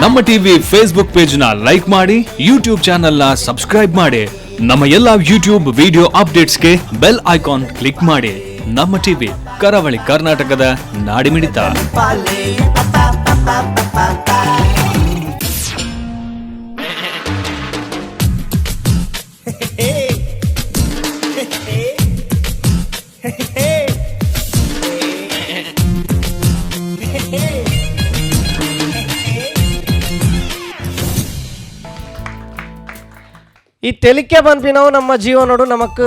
ನಮ್ಮ TV Facebook page ನ like ಮಾಡಿ, ಯೂಟ್ಯೂಬ್ ಚಾನೆಲ್ ನ ಸಬ್ಸ್ಕ್ರೈಬ್ ಮಾಡಿ. ನಮ್ಮ ಎಲ್ಲಾ ಯೂಟ್ಯೂಬ್ ವಿಡಿಯೋ ಅಪ್ಡೇಟ್ಸ್ಗೆ bell icon click ಮಾಡಿ. ನಮ್ಮ ಟಿವಿ, ಕರಾವಳಿ ಕರ್ನಾಟಕದ ನಾಡಿಮಿಡಿತ. ಈ ತೆಲಿಕೆ ಪನ್ಪಿನವು ನಮ್ಮ ಜೀವನಡು ನಮಕ್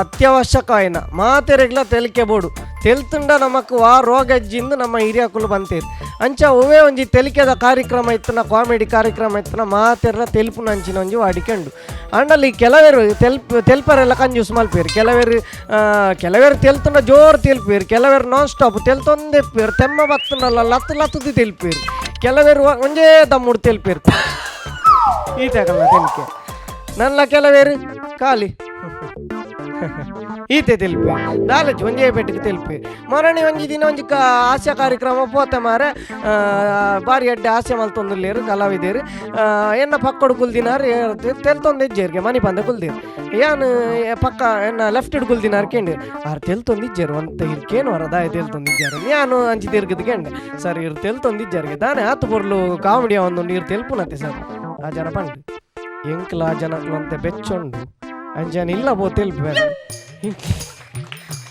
ಅತ್ಯವಶ್ಯಕ ಆಯ್ನ ಮಾತೆರೆಗ್ಲ ತೆಲಿಕೆ ಬೋಡು. ತೆಲ್ತುಂಡ ನಮಕ್ ವಾ ರೋಗಜ್ಜಿಂದು ನಮ್ಮ ಹಿರಿಯಕುಲು ಬಂತೇರು. ಅಂಚ ಒವ್ವೇ ಒಂಜಿ ತೆಲಿಕೆದ ಕಾರ್ಯಕ್ರಮ ಇತ್ತನ, ಕಾಮಿಡಿ ಕಾರ್ಯಕ್ರಮ ಇತ್ತನ, ಮಾತೆರ್ಲ ತೆಲ್ಪುನ ಅಂಚಿನ ಒಂಜಿ ವಾಡಿಕೆಂಡು. ಅಂಡಲ್ಲಿ ಕೆಲವರು ತೆಲ್ಪರೆಲ್ಲ ಕಂಜೂಸ್ ಮಲ್ಪೇರು. ಕೆಲವರು ಕೆಲವರು ತೆಲ್ತುಂಡ ಜೋರು ತೆಲ್ಪೇರು, ಕೆಲವರು ನಾನ್ ಸ್ಟಾಪ್ ತೆಲ್ತೊಂದೆಪ್ಪೇರು, ತೆಮ್ಮ ಬತ್ತುಂಡಲ್ಲ ಲತ್ತು ಲತ್ತುದು ತೆಲ್ಪೇರು, ಕೆಲವರು ಒಂಜೇ ದಮ್ಮುಡು ತೆಲ್ಪೇರು. ಈತಕಲ್ಲ ತೆಲಿಕೆ ನನ್ನ. ಕೆಲವೇರು ಖಾಲಿ ಈತೆ ತೆಲ್ಪೆ ದಾಲಜ್ ಒಂಜೇ ಪೆಟ್ಟಿಗೆ ತೆಲ್ಪೆ. ಮರಣಿ ಒಂಜಿ ದಿನ ಒಂಜಿ ಹಾಸ್ಯ ಕಾರ್ಯಕ್ರಮ ಪೋತೆ ಮಾರೆ. ಬಾರಿ ಅಡ್ಡೆ ಹಾಸ್ಯ ಮಲ್ತೊಂದುಲ್ಲೇರು ಕಲಾವಿದೇರು. ಎನ್ನ ಪಕ್ಕಡು ಕುಲ್ದಿನಾರು ತೆಲ್ತೊಂದು ಇಜ್ಜೇರ್ಗೆ, ಮನಿ ಪಂದ ಕುಲ್ದಿರು. ಯಾನ್ ಪಕ್ಕ ಎನ್ನ ಲೆಫ್ಟ್ ಕುಲ್ದಿನಾರು ಕೇಂಡಿ, ಆರ್ ತೆಲ್ತೊಂದಿಜ್ಜೇರು ಒಂತ ಇರ್ಕೇನು ವರ ದಾಯ ತೆಲ್ತೊಂದಿಜ್ಜಾರು. ಯಾನು ಅಂಚಿ ತಿರ್ಗದ ಕೇಂಡೆ, ಸರ್ ಇರ್ ತೆಲ್ತೊಂದಿಜ್ಜಾರಿಗೆ ದಾನೆ ಆತು ಪೊರ್ಲು ಕಾಮಿಡಿ ಒಂದು ನೀರು ತೆಲ್ಪುನತ್ತೆ ಸರ್. ಆ ಜನ ಪಂಡು, ಎಂಕ್ಲ ಆ ಜನಕ್ಲು ಅಂತೆ ಬೆಚ್ಚೊಂಡು ಅಂಜನ ಇಲ್ಲ ಬೋ ತೆಲ್ಪೆ.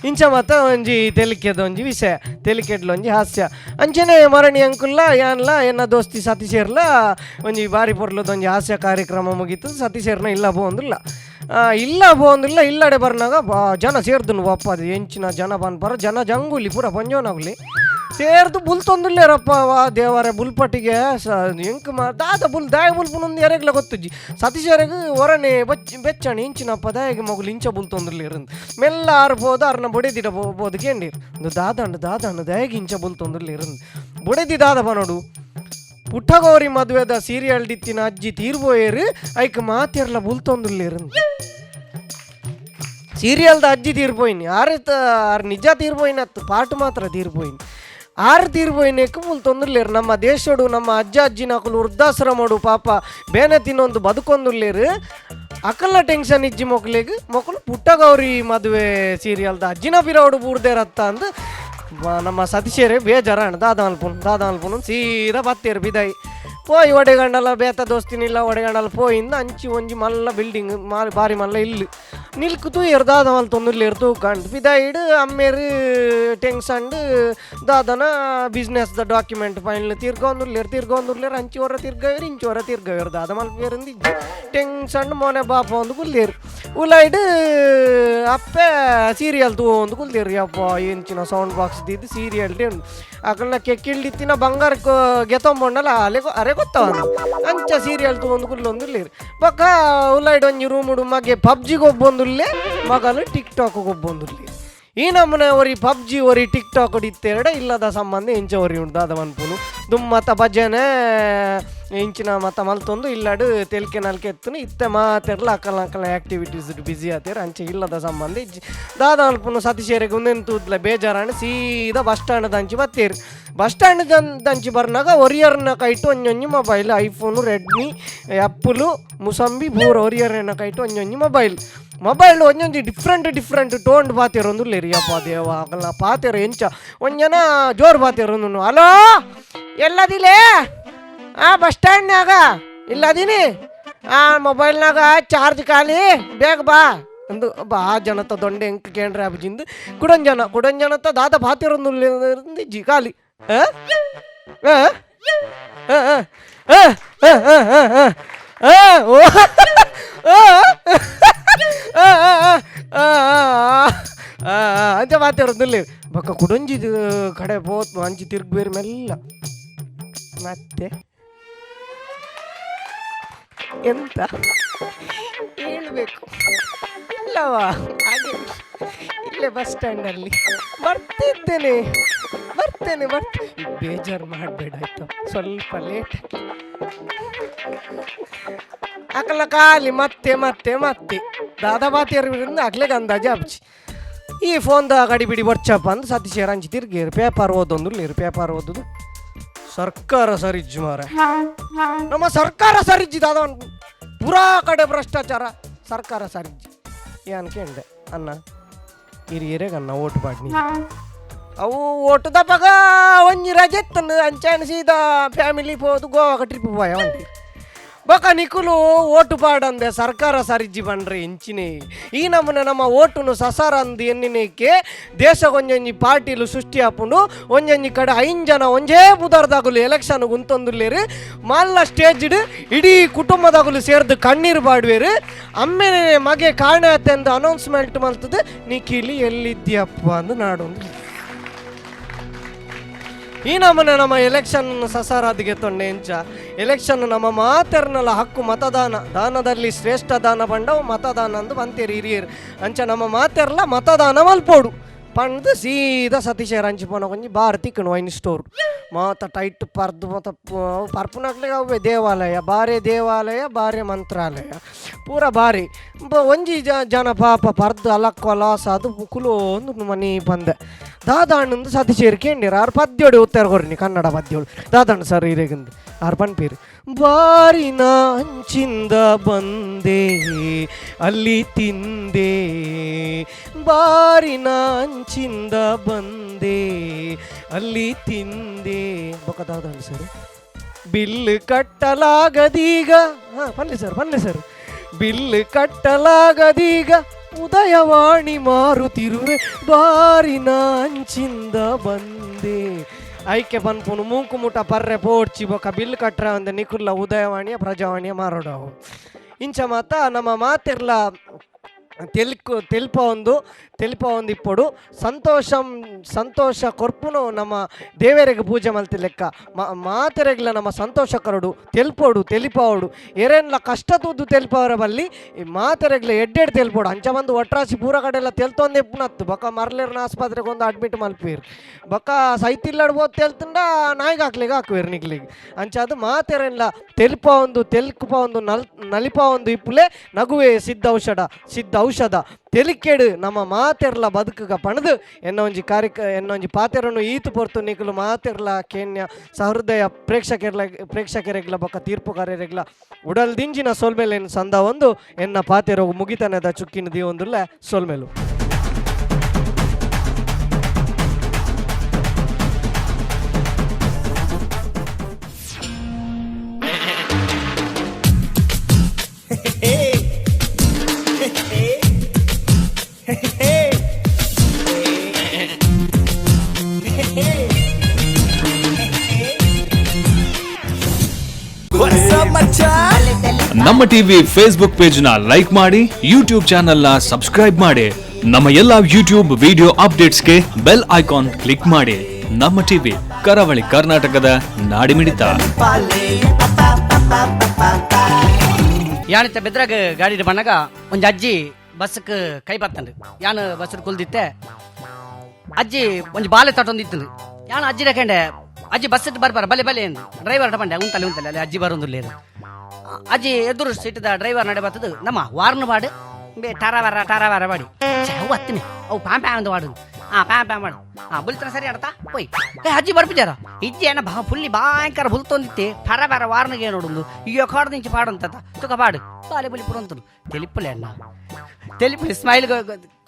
ಇಂಚ ಮಾತ ಒಂಜಿ ತೆಲಿಕೆದ ಒಂಜಿ ವಿಷಯ, ತೆಲಿಕೆಡ್ಲ ಒಂಜಿ ಹಾಸ್ಯ. ಅಂಚನೆ ಮರಣಿ ಅಂಕುಲ್ಲ ಯಾನ್ಲ ಎನ್ನ ದೋಸ್ತಿ ಸತೀಶೇರ್ಲ ಒಂಜಿ ಬಾರಿ ಪೊರ್ಲದ ಒಂಜಿ ಹಾಸ್ಯ ಕಾರ್ಯಕ್ರಮ ಮುಗೀತು. ಸತೀಶೇರ್ನ ಇಲ್ಲ ಪೋಂದಿಲ್ಲ, ಇಲ್ಲ ಪೋಂದಿಲ್ಲ. ಇಲ್ಲಡೆ ಬರ್ನಾಗ ಬಾ ಜನ ಸೇರ್ದುನು. ಬಪ್ಪ ಅದು ಎಂಚಿನ ಜನ ಪನ್ಪರ, ಜನ ಜಂಗುಲಿ ಪೂರ ಪಂಜೋನಾಗುಲಿ ಸೇರ್ದು ಬುಲ್ತೊಂದುಲ್ಲೇರಪ್ಪ. ವಾ ದೇವರೇ, ಬುಲ್ಪಟ್ಟಿಗೆ ಎಂಕ್ ದಾದ ಬುಲ್ ದಾಯ ಬುಲ್ಪುನೊಂದು ಎರೆಗ್ಲ ಗೊತ್ತುಜ್ಜಿ. ಸತೀಶರೆಗ್ ಒರನೆ ಬಚ್ಚ ಬೆಚ್ಚಣಿ, ಇಂಚಿನಪ್ಪ ದಾಯಗೆ ಮಗುಲು ಇಂಚ ಬುಲ್ತೊಂದುಲ್ಲೇರಂದು. ಮೆಲ್ಲ ಆರು ಪೋದು ಅರ್ನ ಬೊಡೆದಿಡ ಬೋದು ಕೇಂಡಿರ್, ಒಂದು ದಾದಂಡು ದಾದಂಡು ದಾಯಗೆ ಇಂಚ ಬುಲ್ತೊಂದುಲ್ಲೇರಂದು. ಬೊಡೆದಿ ದಾದ ಪನೋಡು, ಪುಟ್ಟಗೌರಿ ಮದುವೆದ ಸೀರಿಯಲ್ ಡಿತ್ತಿನ ಅಜ್ಜಿ ತೀರ್ಬೋಯೇರು, ಐಕ್ ಮಾತೆರ್ಲ ಬುಲ್ತೊಂದುಲ್ಲೇರಂದು. ಸೀರಿಯಲ್ದ ಅಜ್ಜಿ ತೀರ್ಪೋಯಿನಿ ಆರು ಆರು ನಿಜ ತೀರ್ಪೋಯಿನತ್ತು, ಪಾಟ್ ಮಾತ್ರ ತೀರ್ಪೋಯಿನಿ. ಆರು ತೀರ್ಪೋಯಿನೇಕ್ ಬುಲ್ತೊಂದುಲ್ಲೇರು. ನಮ್ಮ ದೇಶಡು ನಮ್ಮ ಅಜ್ಜ ಅಜ್ಜಿನಕುಲು ವೃದ್ಧಾಶ್ರಮಡು ಪಾಪ ಬೇನೆ ತಿನ್ನೊಂದು ಬದುಕೊಂದುಲ್ಲೇರು. ಅಕಲ್ನ ಟೆನ್ಷನ್ ಇಜ್ಜಿ ಮೊಕ್ಲೆಗ್. ಮೊಕಲು ಪುಟ್ಟಗೌರಿ ಮದುವೆ ಸೀರಿಯಲ್ದ ಅಜ್ಜಿನ ಪಿರವಡು ಬೂರ್ದೇರತ್ತ ಅಂದು ನಮ್ಮ ಸತೀಶೇರೆ ಬೇಜಾರ. ದಾದ ಅಲ್ಪುನ್ ದಾದ ಅಲ್ಪುನ್ ಸೀದಾ ಬತ್ತೇರು ಬಿದಾಯಿ ಪೋಯಿ. ಒಡೆಗಂಡಲ ಬೇತ ದೋಸ್ತಿನಿಲ್ಲ ಒಡೆಗಂಡಲ ಪೋಯಿಂದ ಅಂಚಿ ಒಂಜಿ ಮಲ್ಲ ಬಿಲ್ಡಿಂಗ್ ಮಾರಿ ಬಾರಿ ಮಲ್ಲ ಇಲ್ಲು ನಿಲ್ಕು ತೂಯೆರ್. ದಾದ ಮಲ್ತೊಂದುಲ್ಲೇರು ತೂಕಂಡ್ ಪಿದಾಯಿಡ್ ಅಮ್ಮೇರು ಟೆನ್ಷನ್ಡ್ ದಾದನ ಬಿಸ್ನೆಸ್ದ ಡಾಕ್ಯುಮೆಂಟ್ ಫೈನಲ್ ತಿರ್ಗೊಂದುಲ್ಲೇರು ತಿರ್ಗೊಂದುಲ್ಲೇರು. ಅಂಚಿ ಹೊರ ತಿರ್ಗವೇರು, ಇಂಚಿ ಹೊರ ತಿರ್ಗವೇರು, ದಾದ ಮಲ್ಪೇರಂದು ಇಜ್ಜಿ. ಟೆನ್ಷನ್ ಮೋನೆ ಬಾಪ ಒಂದು ಕುಲ್ದೇರು. ಉಲೈಡ್ ಅಪ್ಪೆ ಸೀರಿಯಲ್ ತೂವೊಂದು ಕುಲ್ದೇರು. ಯಪ್ಪ, ಎಂಚಿನ ಸೌಂಡ್ ಬಾಕ್ಸ್ ದಿದ್ದು ಸೀರಿಯಲ್ ಉಂಡು. ಅಕಲ್ನ ಕೆಕ್ಕಿಲ್ಡಿತ್ತಿನ ಬಂಗಾರ ಗೆತೊಂಬೊಂಡಲ ಅಲೆ ಅರೆ ಗೊತ್ತವ. ಅಂಚ ಸೀರಿಯಲ್ ತೂವೊಂದು ಕುಲ್ಲೊಂದುಲ್ಲೇರು. ಬೊಕ್ಕ ಉಲೈಡ್ ಒಂಜಿ ರೂಮುಡು ಮಗೆ ಪಬ್ಜಿ ಗೊಬ್ಬೊಂದುಲ್ಲೆ, ಮಗಲು ಟಿಕ್ ಟಾಕ್ ಗೊಬ್ಬೊಂದುಲ್ಲೆ. ಈ ನಮ್ಮನೆ ಒರಿ ಪಬ್ಜಿ ಒರಿ ಟಿಕ್ ಟಾಕ್ ಇತ್ತೆರಡ ಇಲ್ಲದ ಸಂಬಂಧ ಇಂಚ ಒರಿ ಉಂಡು. ದಾದ ಮನ್ಪುನು, ದುಮ್ಮತ್ತ ಭಜನೆ ಇಂಚಿನ ಮತ್ತ ಮಲ್ತೊಂದು ಇಲ್ಲಡು ತೆಲಿಕೆ ನಲ್ಕೆ ಎತ್ತುನು. ಇತ್ತೆ ಮಾತೆರ್ಲ ಅಕಲ್ ಅಕಲ್ ಆಕ್ಟಿವಿಟೀಸ್ ಬಿಸಿ ಆತೇರು. ಅಂಚೆ ಇಲ್ಲದ ಸಂಬಂಧ ಇಜ್ಜಿ. ದಾದ ಮಲ್ಪುನು, ಸತೀಶೇರಿಗೆ ಉಂದೆನ್ ತೂದ್ಲ ಬೇಜಾರಾಂಡ್. ಸೀದಾ ಬಸ್ ಸ್ಟ್ಯಾಂಡ್ ದಂಚಿ ಬತ್ತೇರು. ಬಸ್ ಸ್ಟ್ಯಾಂಡ್ ದಂಚಿ ಬರ್ನಾಗ ಒರಿಯರ್ನ ಕೈಟು ಒಂಜೊಂಜಿ mobile, iPhone, Redmi, Apple, ಮುಸಂಬಿ ಪೂರ. ಒರಿಯರ್ನ ಕೈಟು ಒಂಜೊಂಜಿ ಮೊಬೈಲ್. ಮೊಬೈಲ್ ಒಂಜೊಂಜಿ ಡಿಫ್ರೆಂಟ್ ಡಿಫ್ರೆಂಟ್ ಟೋಂಡ್ ಪಾತೆರೊಂದುಲ್ಲೇರು. ಯಪ್ಪ ದೇವ, ಅಕಲ್ನ ಪಾತೆರ ಎಂಚ! ಒಂಜನ ಜೋರು ಪಾತೆರೊಂದುಂಡು, ಹಲೋ, ಎಲ್ಲದಿಲೇ? ಆ ಬಸ್ ಸ್ಟ್ಯಾಂಡ್ನಾಗ ಇಲ್ಲದೀನಿ. ಆ ಮೊಬೈಲ್ನಾಗ ಚಾರ್ಜ್ ಖಾಲಿ, ಬೇಗ ಬಾ ಅಂದು. ಬಾ ಜನತ ದೊಂಡೆ ಎಂಕ್ ಕೇಂದ್ರ ಅಬ್ಜಿಂದು. ಕುಡೊಂಜನ ಕುಡೊಂಜನತ ದಾದ ಪಾತೆರೊಂದುಲ್ಲೆ ಖಾಲಿ. ಆ ಆ ಆ ಆ ಆ ಆ ಆ ಆ ಓ ಆ ಆ ಆ ಆ ಅಂಚ ಪಾತೆರೊಂದುಲ್ಲೆ. ಬೊಕ್ಕ ಕುಡೊಂಜಿ ಕಡೆ ಪೋತ್ ಅಂಚಿ ತಿರ್ಗ್ಬೇರ್ ಮೆಲ್ಲ, ಮತ್ತೆ ಎಂತ ಹೇಳ್ಬೇಕು ಅಲ್ಲವಾ? ಹಾಗೆ ಇಲ್ಲೇ ಬಸ್ ಸ್ಟ್ಯಾಂಡಲ್ಲಿ ಬರ್ತಿದ್ದೇನೆ, ಬರ್ತೇನೆ, ಬರ್ತೇನೆ, ಬೇಜಾರು ಮಾಡಬೇಡ ಆಯ್ತು, ಸ್ವಲ್ಪ ಲೇಟ್. ಅಕಲ ಖಾಲಿ ಮತ್ತೆ ಮತ್ತೆ ಮತ್ತೆ ದಾದಾ ಬಾತಿಯರಿಂದ ಅಗ್ಲೆಗ್ ಅಂದಾಜು ಅಬ್ಜಿ. ಈ ಫೋನ್ದ ಗಡಿ ಬಿಡಿ ವರ್ಚಪ್ಪ ಅಂದ್ ಸತೀಶ್ ಅಂಚಿ ತಿರ್ಗೇರು. ಪೇಪರ್ ಓದೊಂದು, ಪೇಪರ್ ಓದುದು. ಸರ್ಕಾರ ಸರಿಜ್ಜು ಮಾರೆ, ನಮ್ಮ ಸರ್ಕಾರ ಸರಿಜ್ಜಿ ದಾದ, ಪೂರಾ ಕಡೆ ಭ್ರಷ್ಟಾಚಾರ, ಸರ್ಕಾರ ಸರಿಜ್ಜಿ. ಏನ್ ಕೇಂಡೆ ಅನ್ನ ಹಿರಿಯರಿಗೆ ಅನ್ನ ಓಟ್ ಪಾಡ್ನಿ. ಅವು ಓಟುದಪಗ ಒಂಜಿ ರಜೆ ಇತ್ತಂದು ಅಂಚಾನ ಸೀದಾ ಫ್ಯಾಮಿಲಿ ಪೋದು ಗೋವಾಕ ಟ್ರಿಪ್ ಪೋಯ ಉಂಟು. ಬೊಕ ನಿಕುಲು ಓಟು ಪಾಡಂದೆ ಸರ್ಕಾರ ಸರಿಜ್ಜಿ ಪಂಡ್ರೆ ಇಂಚಿನೇ. ಈ ನಮೂನೆ ನಮ್ಮ ಓಟುನು ಸಸಾರ ಅಂದು ಎನ್ನಿನೇಕೆ ದೇಶ ಒಂಜೊಂಜಿ ಪಾರ್ಟಿಲು ಸೃಷ್ಟಿ ಆಪುಂಡು. ಒಂಜೊಂಜಿ ಕಡೆ 5 ಜನ ಒಂಜೇ ಪುದರ್ದಾಗುಲು ಎಲೆಕ್ಷನ್ ಗುಂತೊಂದುಲ್ಲೇರು. ಮಲ್ಲ ಸ್ಟೇಜ್ಡ್ ಇಡೀ ಕುಟುಂಬದಾಗುಲು ಸೇರ್ದು ಕಣ್ಣೀರು ಪಾಡುವೇರು. ಅಮ್ಮೇನೆ ಮಗೆ ಕಾಣೆ ಎಂದು ಅನೌನ್ಸ್ಮೆಂಟ್ ಮಲ್ತದೆ, ನಿಖಿಲಿ ಎಲ್ಲಿದ್ಯಪ್ಪ ಅಂದು ನಾಡೊಂದು. ಈ ನಮೂನೆ ನಮ್ಮ ಎಲೆಕ್ಷನ್ ಸಸಾರಾದಿಗೆ ತೊಂಡೆ ಎಂಚ ಎಲೆಕ್ಷನ್ ನಮ್ಮ ಮಾತೆರ್ನಲ ಹಕ್ಕು ಮತದಾನ, ದಾನದಲ್ಲಿ ಶ್ರೇಷ್ಠ ದಾನ ಪಂಡವು ಮತದಾನ ಅಂದು ಬಂತೇರಿ ಹಿರಿಯರು. ಅಂಚ ನಮ್ಮ ಮಾತೆರ್ಲ ಮತದಾನ ಮಲ್ಪೋಡು ಪಂಡ್ದು ಸೀದಾ ಸತೀಶ್ ಅಂಚಿ ಪೋನ ಒಂಜಿ ಬಾರ್ ತಿಕ್ಕಣು ವೈನ್ ಸ್ಟೋರ್ ಮಾತ ಟೈಟ್ ಪರ್ದು ಮಾತ ಪರ್ಪುನಕ್ಲೆಗ್ ಅವ್ವೆ ದೇವಾಲಯ ಬಾರೆ, ದೇವಾಲಯ ಬಾರೆ, ಮಂತ್ರಾಲಯ ಪೂರ ಬಾರಿ. ಒಂಜಿ ಜನ ಪಾಪ ಪರ್ದು ಅಲಕ್ಕ ಲಾಸ್ ಅದು ಕುಲೋಂದು ಮನಿ ಪಂದೆ. ದಾದಾಣ್ಣಂದು ಸತೀಶೇರ್ ಕೇಂಡಿರ. ಆರ್ ಪದ್ಯೋಡು ಉತ್ತರ ಕೊರ್ನಿ, ಕನ್ನಡ ಪದ್ಯೋಡು. ದಾದಾಣ್ಣ ಸರ್ ಇರೇಗಂದು ಆರ್ ಪನ್ಪೀರು, ಬಾರಿನ ಅಂಚಿಂದ ಬಂದೆ ಅಲ್ಲಿ ತಿಂದೆ, ಬಾರಿನ ಅಂಚಿಂದ ಬಂದೆ ಅಲ್ಲಿ ತಿಂದೆ. ಬೊಕ ದಾದಾಣ್ಣ ಸರ್ ಬಿಲ್ ಕಟ್ಟಲಾಗದೀಗ, ಹಾಂ ಪನ್ಲಿ ಸರ್, ಪನ್ಲಿ ಸರ್, ಬಿಲ್ ಕಟ್ಟಲಾಗದೀಗ ಉದಯವಾಣಿ ಮಾರುತಿರುವೆ, ಬಾರಿನ ಅಂಚಿಂದ ಬಂದೆ. ಐಕೆ ಪನ್ಪುನು ಮೂಂಕು ಮುಟ ಪರ್ರೆ ಪೋಡ್ಚಿ ಬೊಕ ಬಿಲ್ ಕಟ್ರೆ ಒಂದ ನಿಕುಲ್ಲ ಉದಯವಾಣಿಯ ಪ್ರಜಾವಾಣಿಯ ಮಾರೋಡವು. ಇಂಚ ಮಾತ ನಮ್ಮ ಮಾತಿರ್ಲ ತೆಲ್ಕು ತೆಲ್ಪ ಒಂದು ತೆಲ್ಪ ಒಂದು ಇಪ್ಪೊಡು. ಸಂತೋಷಂ ಸಂತೋಷ ಕೊರ್ಪುನು ನಮ್ಮ ದೇವರಿಗೆ ಪೂಜೆ ಮಲ್ತಿ ಲೆಕ್ಕ. ಮಾತೆರೆಗ್ಲ ನಮ್ಮ ಸಂತೋಷ ಕರಡು ತೆಲ್ಪೋಡು ತೆಲಿಪಾವಡು. ಎರೆನ್ಲ ಕಷ್ಟ ತೂದು ತೆಲ್ಪವರ ಬಲ್ಲಿ, ಈ ಮಾತೆರೆಗ್ಲ ಎಡ್ಡೆಡ್ ತೆಲ್ಪೋಡು. ಅಂಚ ಬಂದು ಒಟ್ರಾಸಿ ಪೂರ ಕಡೆ ಎಲ್ಲ ತೆಲ್ತೊಂದು ಎಪ್ಪುನತ್ತು. ಬೊಕ ಮರ್ಲೇರ್ನ ಆಸ್ಪತ್ರೆಗೆ ಒಂದು ಅಡ್ಮಿಟ್ ಮಲ್ಪೀರ್. ಬೊಕ ಸೈತಿಲ್ಲಡ್ಬೋದು ತೆಲ್ತುಂಡ ನಾಯಿಗೆ ಹಾಕ್ಲಿಗೆ ಹಾಕುವೇರು ನಿಕ್ಲಿಗೆ. ಅಂಚ ಅದು ಮಾತೆರೆನ್ಲ ತೆಲ್ಪ ಒಂದು ತೆಲ್ಕುಪ ಒಂದು ನಲಿಪ ಒಂದು ಇಪ್ಪುಲೆ. ನಗುವೆ ಸಿದ್ಧ ಔಷಧ, ಸಿದ್ಧ ಔಷಧ. ತೆಲಿಕೆಡು ನಮ್ಮ ಮಾತೆರ್ಲ ಬದುಕುಗ ಪಣದು ಎನ್ನ ಒಂಜಿ ಕಾರ್ಯಕ ಎನ್ನ ಒಂಜಿ ಪಾತೆರನು ಈತು ಪೊರ್ತು ನಿಕುಲು ಮಾತೆರ್ಲ ಕೇನ್ಯ ಸಹೃದಯ ಪ್ರೇಕ್ಷಕರ್ಲ ಪ್ರೇಕ್ಷಕರೆಗ್ಲ ಬೊಕ್ಕ ತೀರ್ಪುಗಾರರೆಗ್ಲ ಉಡಲ್ ದಿಂಜಿನ ಸೊಲ್ಮೆಲೇನು ಸಂದ ಒಂದು ಎನ್ನ ಪಾತೆರ ಮುಗಿತನದ ಚುಕ್ಕಿನ ದೀವೊಂದುಲ್ಲ. ಸೊಲ್ಮೆಲು. ನಮ್ಮ ಟಿವಿ ಫೇಸ್ಬುಕ್ ಪೇಜ್ ನ ಲೈಕ್ ಮಾಡಿ, ಯೂಟ್ಯೂಬ್ ಚಾನೆಲ್ ನ ಸಬ್ಸ್ಕ್ರೈಬ್ ಮಾಡಿ, ನಮ್ಮ ಎಲ್ಲಾ ಯೂಟ್ಯೂಬ್ ವಿಡಿಯೋ ಅಪ್ಡೇಟ್ಸ್ಗೆ ಬೆಲ್ ಐಕಾನ್ ಕ್ಲಿಕ್ ಮಾಡಿ. ನಮ್ಮ ಟಿವಿ, ಕರಾವಳಿ ಕರ್ನಾಟಕದ ನಾಡಿಮಿಡಿತ. ಯಾನಿತ್ತ ಬೆದ್ರಾಗ ಗಾಡಿ ಬಣ್ಣಗ ಒಂಜಿ ಅಜ್ಜಿ ಬಸ್ಕ್ ಕೈ ಬತ್ತಂಡು. ಯಾನ್ ಬಸ್ ಕುಲ್ದಿತ್ತೆ, ಅಜ್ಜಿ ಒಂಜಿ ಬಾಲೆ ತಟೊಂದಿತ್ತು. ಯಾನ್ ಅಜ್ಜಿ ರಕಂಡೆ, ಅಜ್ಜಿ ಬಸ್ ಬರ್ಬಾರ ಬಲೆ ಬಲೆ ಎಂದು. ಡ್ರೈವರ್ ಪಂಡೆ, ಉಂತಲೆ ಉಂತಲೆ, ಅಲ್ಲಿ ಅಜ್ಜಿ ಬರೋದಿಲ್ಲ. ಅಜ್ಜಿ ಎದುರು ಸೀಟದ ಡ್ರೈವರ್ ನಡೆ ಬತ್ತದು, ನಮ್ಮ ವಾರ್ನ್ ಬಾಡು ಬೇ ಟಾರ ವಾರ ಟಾರ ವಾರ ಬಾಡಿ ಅವು ಹತ್ತಿನಿ ಅವು ಪ್ಯಾಂ ಪ್ಯಾಂ ಅಂದು ವಾಡು. ಆ ಪ್ಯಾಂ ಪ್ಯಾಂ ಮಾಡು. ಆ ಬುಲ್ತನ ಸರಿ ಆಡತಾ ಪೋಯ್. ಏ ಅಜ್ಜಿ ಬರ್ಪಿಜಾರ ಇಜ್ಜಿ ಏನ ಬಾ ಫುಲ್ಲಿ ಭಯಂಕರ ಬುಲ್ತೊಂದಿತ್ತೆ ಪರ ಪರ ವಾರ್ನಿಗೆ ನೋಡುಂದು ಈ ಕಾಡ್ದಿಂಚಿ ಪಾಡಂತ ತುಕ ಪಾಡು ಬಾಲೆ ಬುಲಿ ಪುರಂತನು ತೆಲಿಪುಲೆ ಅಣ್ಣ ತೆಲಿಪುಲಿ ಸ್ಮೈಲ್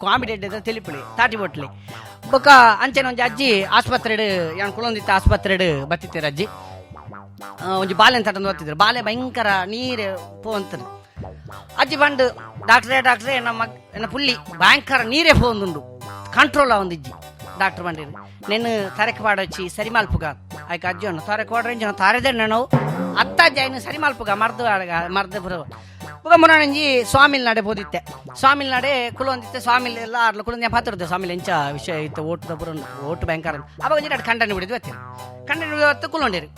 ಕಾಮಿಡಿ ಅಡ್ಡ ತೆಲಿಪುಲಿ ತಾಟಿ ಬೊಟ್ಲಿ. ಬೊಕ್ಕ ಅಂಚೆನ ಒಂಜಿ ಅಜ್ಜಿ ಆಸ್ಪತ್ರೆಡ್ ಯಾನ್ ಕುಲೊಂದಿತ್ತ ಆಸ್ಪತ್ರೆಡ್ ಬತ್ತಿತ್ತೀರ ಅಜ್ಜಿ ಒಂಜಿ ಬಾಲೆ ತಟಂದು ಬತ್ತಿದ್ರು. ಬಾಲೆ ಭಯಂಕರ ನೀರು ಪೋವಂತನು. ಅಜ್ಜಿ ಬಂಡು, ಡಾಕ್ಟ್ರೇ ಡಾಕ್ಟ್ರೇ, ನಮ್ಮ ಎನ್ನ ಪುಲ್ಲಿ ಭಯಂಕರ ನೀರೇ ಪೋಂದುಂಡು, ಕಂಟ್ರೋಲ್ ಆವೊಂದಿಜ್ಜಿ. ಡಾಕ್ಟರ್ ಬಂಡಿರು, ನೆನ್ನು ತರೆಕ್ ಪಾಡೊಚ್ಚಿ ಸರಿ ಮಲ್ಪುಗ. ಆಯ್ಕೆ ಅಜ್ಜಿ ಅಣ್ಣ ತರೆಕ್ ಪಾಡ್ರೆ ಇಂಚಿನ ತಾರೆದೆ ನಾವು ಅತ್ತ ಅಜ್ಜಿ ಐನು ಸರಿ ಮಲ್ಪುಗ ಮರ್ದು ಮರ್ದು ಪುರ. ಬೊಕ ಮುರಾಣಂಜಿ ಸ್ವಾಮಿಲ್ ನಡೆ ಪೋದಿತ್ತೆ. ಸ್ವಾಮಿಲ್ ನಡೆ ಕುಲೊಂದಿತ್ತೆ. ಸ್ವಾಮಿಲ್ ಎಲ್ಲ ಅರ್ಲ ಕುಲೊಂದು ಪಾತಿರುತ್ತೆ. ಸ್ವಾಮಿಲ್ ಎಂಚ ವಿಷಯ ಇತ್ತು ಓಟುದ ಪುರ ಓಟು ಭಯಂಕರ. ಅವಾಗ ಒಂಜಿ ಖಂಡನೆ ಬಿಡಿದ್ವಿ ಬತ್ತೀರಿ. ಖಂಡನೆ ಬಿಡಿದು ಕುಲೊಂಡೇರಿ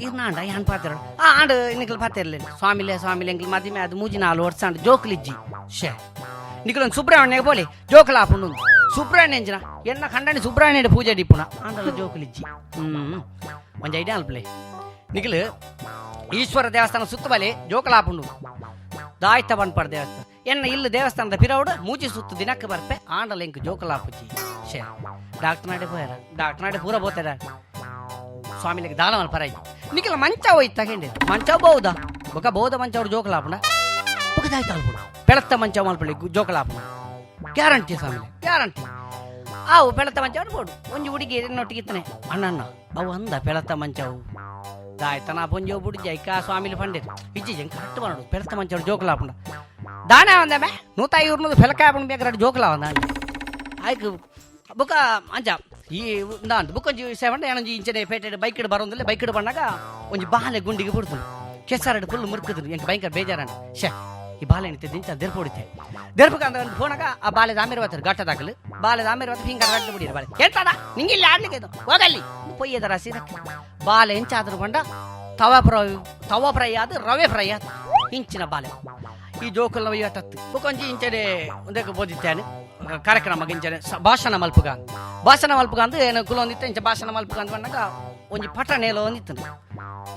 ಇರ್ನಾಂಡ ಯಾನ್ ಪಾತಿರ ಆ ಆಂಡ್ ಇನ್ನಿಕಲ್ ಪಾತಿರ್ಲಿಲ್ಲ. ಸ್ವಾಮಿಲೆ ಸ್ವಾಮಿಲೆ ಎಂಕ್ಲು ಮದಿಮೆ ಅದು ಮೂಜಿ ನಾಲ್ ವರ್ಷ ಆಂಡ್ ಜೋಕುಲಿಜ್ಜಿ. ಶೇ ನಿಕುಲೊಂದು ಸುಬ್ರಹ್ಮಣ್ಯ ಪೋಲಿ ಜೋಕುಲ ಆಪುಂಡು. ಸುಬ್ರಹ್ಮಣ್ಯ ಎಂಚಿನ ಎನ್ನ ಖಂಡನೆ ಸುಬ್ರಹ್ಮಣ್ಯ ಪೂಜೆ ಡಿಪ್ಪುನ ಆಂಡಲ ಜೋಕುಲಿಜ್ಜಿ. ಒಂಜಿ ಐಡಿಯಾ ಅಲ್ಪ್ಲೆ ನಿಕಲು ಈಶ್ವರ ದೇವಸ್ಥಾನ ಸುತ್ತಬಲೆ ಜೋಕುಲ ಆಪುಂಡು. ದಾಯ್ತ ಪನ್ಪರ್ ದೇವಸ್ಥಾನ ಎನ್ನ ಇಲ್ಲ ದೇವಸ್ಥಾನದ ಪಿರವುಡು ಮೂಜಿ ಸುತ್ತು ದಿನಕ್ಕೆ ಬರ್ಪೆ ಆಂಡಲ ಎಂಕ್ ಜೋಕುಲ ಆಪುಜಿ. ಶೇ ಡಾಕ್ಟರ್ ನಾಡೆ ಪೋಯರ ಡಾಕ್ಟರ್ ನಾಡೆ ಪೂರ ಪೋತಾರ. ಸ್ವಾಮಿಲಿಗೆ ದಾನ ಮಲ್ಪರಾಯಿ ನಿಖಿಲ ಮಂಚ ಹೋಯ್ತು ತಗೊಂಡೆ ಮಂಚ ಬಹುದಾ ಬೊಕ ಬೋದ ಮಂಚ ಅವ್ರು ಜೋಕಲಾಪಣ ಬೊಕದಾಯ್ತು ಅಲ್ಪಡು ಬೆಳತ್ತ ಮಂಚ ಮಲ್ಪಳಿ ಜೋಕಲಾಪಣ ಗ್ಯಾರಂಟಿ ಸ್ವಾಮಿ ಗ್ಯಾರಂಟಿ. ಅವು ಪೆಳತ್ತ ಮಂಚ ಬೋಡು ಒಂಜಿ ಹುಡುಗಿ ನೊಟ್ಟಿಗೆ ಇತ್ತನೆ ಅಣ್ಣ ಅಣ್ಣ ಅವು ಅಂದ ಪೆಳತ್ತ ಮಂಚವು ದಾಯ್ತನ ಪೊಂಜೋ ಬುಡಿಜ ಐಕ ಸ್ವಾಮಿಲಿ ಪಂಡಿರ್ ಇಜ್ಜಿ ಜಂಗ್ ಕರೆಕ್ಟ್ ಮಾಡೋಡು ಪೆಳತ್ತ ಮಂಚವ್ರು ಜೋಕಲಾಪಣ ದಾಣ ಒಂದಮೆ ನೂತ ಇವ್ರನ್ನದು ಫೆಲಕಾಯ ಬೇಕಾದ್ರೆ ಜೋಕಲ ಒಂದ ಆಯ್ತು. ಬುಕ್ಕ ಅಂಚ ಈ ಇಂದ ಬುಕ್ ಒಂಜಿ ಸೆವೆನ್ ಏನೊಂಜಿ ಇಂಚನೆ ಪೇಟೆ ಬೈಕ್ ಬರೋದಿಲ್ಲ. ಬೈಕ್ ಬಂದಾಗ ಒಂಜಿ ಬಾಲೆ ಗುಂಡಿಗೆ ಬಿಡ್ತು ಕೆಸರಡು ಫುಲ್ ಮುರ್ಕುದ್ರು. ಎಂಕ್ ಭಯಂಕರ ಬೇಜಾರಣ್ಣ. ಶೇ ಈ ಬಾಲೆ ನಿಂತಿದ್ದ ಇಂಚ ದೆರ್ಪು ಹೊಡಿತೆ ದೆರ್ಪುಕ ಅಂದ್ರೆ ಒಂದು ಫೋನಾಗ ಆ ಬಾಲೆ ದಾಮಿರ್ ಬರ್ತಾರೆ ಗಟ್ಟದಾಗಲು ಬಾಲೆ ದಾಮಿರ್ ಬರ್ತಾರೆ ಹಿಂಗೆ ರಡ್ಡು ಬಿಡಿರ ಬಾಳೆ ಎಂತದ ನಿಂಗೆ ಇಲ್ಲಿ ಆಡ್ಲಿಕ್ಕೆ ಇದು ಹೋಗಲ್ಲಿ ಪೊಯ್ಯದ ರಾಸಿ ಬಾಲೆ ಎಂಚಾದ್ರು ಬಂಡ ತವಾ ಫ್ರೈ ತವಾ ಫ್ರೈ ಆದ ರವೆ ಫ್ರೈ ಆದ ಇಂಚಿನ ಬಾಲೆ ಈ ಜೋಕುಲ್ ಒಯ್ಯಟತ್ತು. ಬೊಕೊಂಜಿ ಇಂಚನೆ ಒಂದಕ್ಕೆ ಬೋದಿತ್ತೇನೆ ಕಾರ್ಯಕ್ರಮ ಇಂಚನೆ ಭಾಷಣ ಮಲ್ಪುಗ ಭಾಷಣ ಮಲ್ಪುಗ ಅಂದ್ ಏನು ಕುಲೊಂದಿತ್ತು ಇಂಚ ಭಾಷಣ ಮಲ್ಪುಗ ಅಂದ್ ಬಂದಾಗ ಒಂಜಿ ಪಠಣ ಎಲ್ಲ ಒಂದಿತ್ತು.